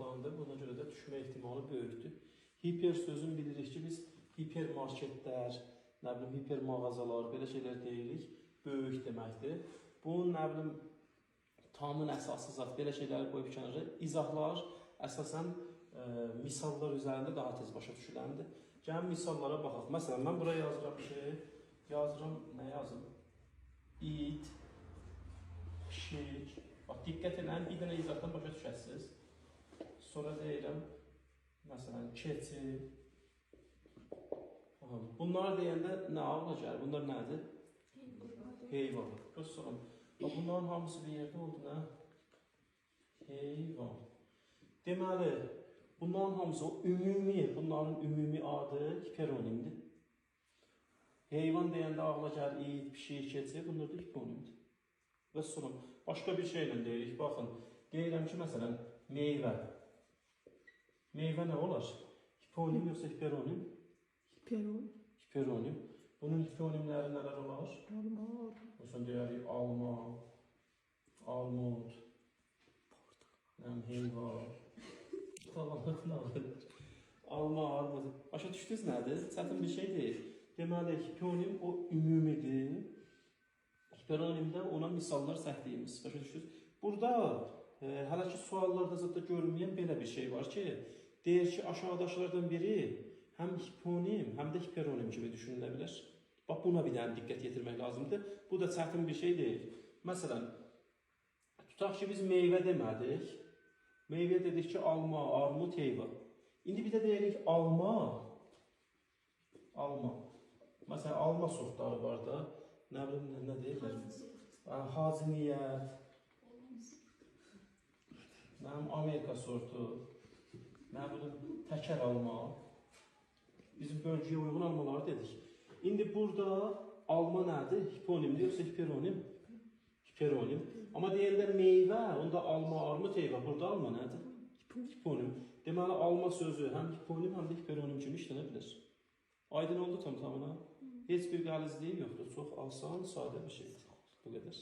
aşağıdandır. Buna görə də düşmə ehtimalı böyükdür. Hiper sözünü bilirik ki, biz hipermarketlər, nə bilim, hiper mağazalar, belə şeylər deyirik. Böyük deməkdir. Bunun, nə bilim, tamın əsası zat, belə şeyləri qoyub kənara. İzahlar əsasən misallar üzərində daha tez başa düşüləndir. Gəlin misallara baxaq. Məsələn, mən bura yazıram ki, yazıram, nə yazım? İt, pişik. Bax, diqqət eləyin, bir dənə izahdan başa düşəsiniz. Sonra deyirəm, məsələn, keçi. Aha, bunları deyəndə nə ağla gəlir? Bunlar nədir? Heyvan. Göz sorun. Bax, bunların hamısı bir yerdə oldu, nə? Heyvan. Deməli, bunların hamısı o ümumi, bunların ümumi adı hiperonimdir. Heyvan deyəndə ağla gəlir it, pişik, keçi, bunlar da hiponimdir. Və sonra başqa bir şeylə deyirik. Baxın, deyirəm ki, məsələn, meyvə. Meyvə nə olar? Hiponim yoxsa hiperonim? Hiperonim. Hiperonim. Bunun hiponimləri nələr olar? Alma. Məsələn, deyərik alma, almud, heyva, alma, armud. Başa düşdünüz nədir? Çətin bir şey deyil. Deməli, hiponim o ümumidir. Hiperonimdə ona misallar çəkdiyimiz. Başa düşdünüz? Burada hələ ki suallarda zətdə görünməyən belə bir şey var ki, deyir ki, aşağıdakılardan biri həm hiponim, həm də hiperonim kimi düşünülə bilər. Bax, buna bir dənə diqqət yetirmək lazımdır. Bu da çətin bir şey deyil. Məsələn, tutaq ki, biz meyvə demədik. Meyvə dedik ki, alma, armud, heyva. İndi bir də deyirik alma, alma. Məsələn, alma sortları var da. Nə bilim, nə deyirlər? Hacı Niyyət, nə bilim, Amerika sortu, nə bilim, təkər alma. Bizim bölgəyə uyğun almaları dedik. İndi burada alma nədir? Hiponimdir yoxsa hiperonim? Hiperonim. Amma deyəndə meyvə, onda alma, armud, heyva. Burada alma nədir? Hiponim. Deməli, alma sözü həm hiponim, həm də hiperonim kimi işlənə bilər. Aydın oldu tam tamına? Heç bir qəlizliyi yoxdur. Çox asan, sadə bir şeydir. Bu qədər.